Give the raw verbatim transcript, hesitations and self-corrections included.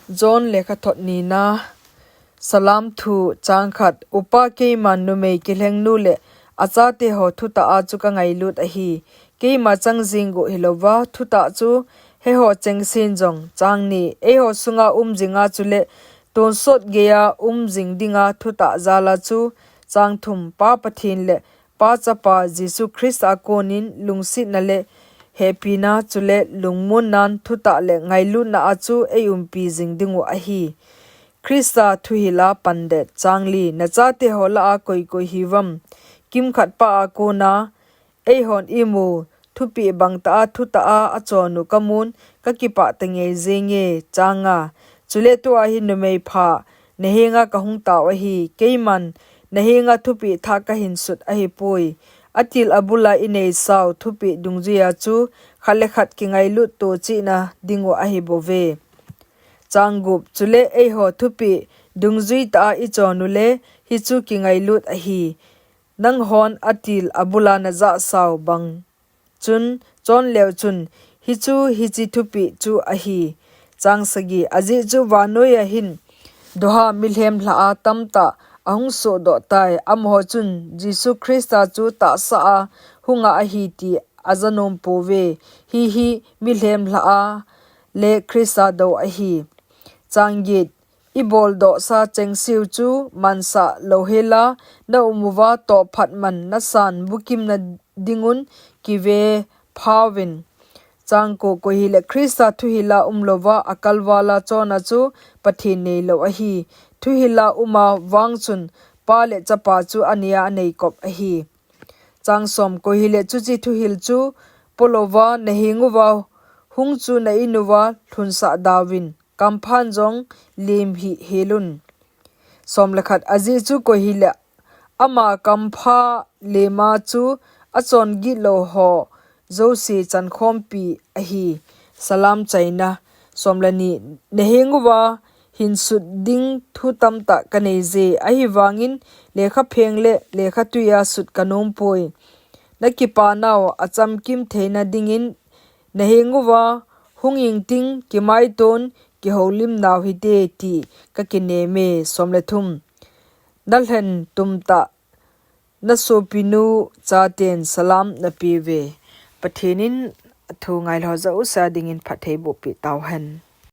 John lekhathot nina. Salam thu. Chang khat. Upa, keiman numei kilhengnu le achate ho thutah a chu kangailut ahi. Keima chang jing u hilouva, thutah chu heiho chengsen jong. Chang ni. Eiho sunga um jinga chule tonsot geiya um jing dinga thutah jala chu. Chang thum. Pa Pathen le Pa Chapa Jesu Christa a konin lungsetna le hepina chule lungmonnan thutah le ngailutna a chu eiumpi jing dingu ahi. Christa thuhila pandet. Chang li. Nachate ho lah a koi koi hiuvam, kimkhat pa a kona eihon imu thupeh bangtah a thutah a achon u kamun, kakipah tangei jenge. Chang nga. Chule tua hi numei pha nahenga kahung tao ahi. Keiman nahenga thupeh thah kahin sut ahipoi. Atil abula inei sau thupeh dungjuiya chu khat le khat kingailut to chihna dingu ahibouve. Chang gup. Chule eiho thupeh dungjui tah a ichon u le hichu kingailut ahi. Nanghon atil abula najah sau bang chun chon leu chun, hichu hiche thupeh chu ahi. Chang sagi. Ajeh chu vannoiya hin doha milhem lhah a tamtah ahung sohdoh tai. Amaho chun Jesu Christa chu tahsa a hunga ahi ti ajanom pouve. Hihi milhem lhah a le Christa dou ahi. Chang get. Iboldohsa chengseu chu mansah louhela, naum uva tohphat man nasan bukimna dingun kive phauvin. Chang ko. Koi hile Christa thuhila umlouva akalvala chonna chu Pathen neilou ahi. Thuhila uma vang chun Pa le Chapa chu aneiya aneikop ahi. Chang som. Koi hile chuche thuhil chu polouva nahenguva hung chu na-in uva lhunsah dauvin, kamphan jong lem hih helun. Som le khat. Ajeh chu koi hile ama kampha lema chu achon gitlou ho jouse chankhompi ahi. Salam chaina. Som le ni. Nahenguva hinsut ding thu tamtah kaneije, ahivangin lekhapheng le lekhatwiya sut kanompoi. Nakipanau achamkim theina dingin nahenguva hung ingting, kimaiton, kihoulimnau hite ti kakineme. Som le thum. Nalhen tumtah nasopinu chaten salam napeuve. Pathen in athu ngailhah jousa dingin phattheiboh peh tauhen.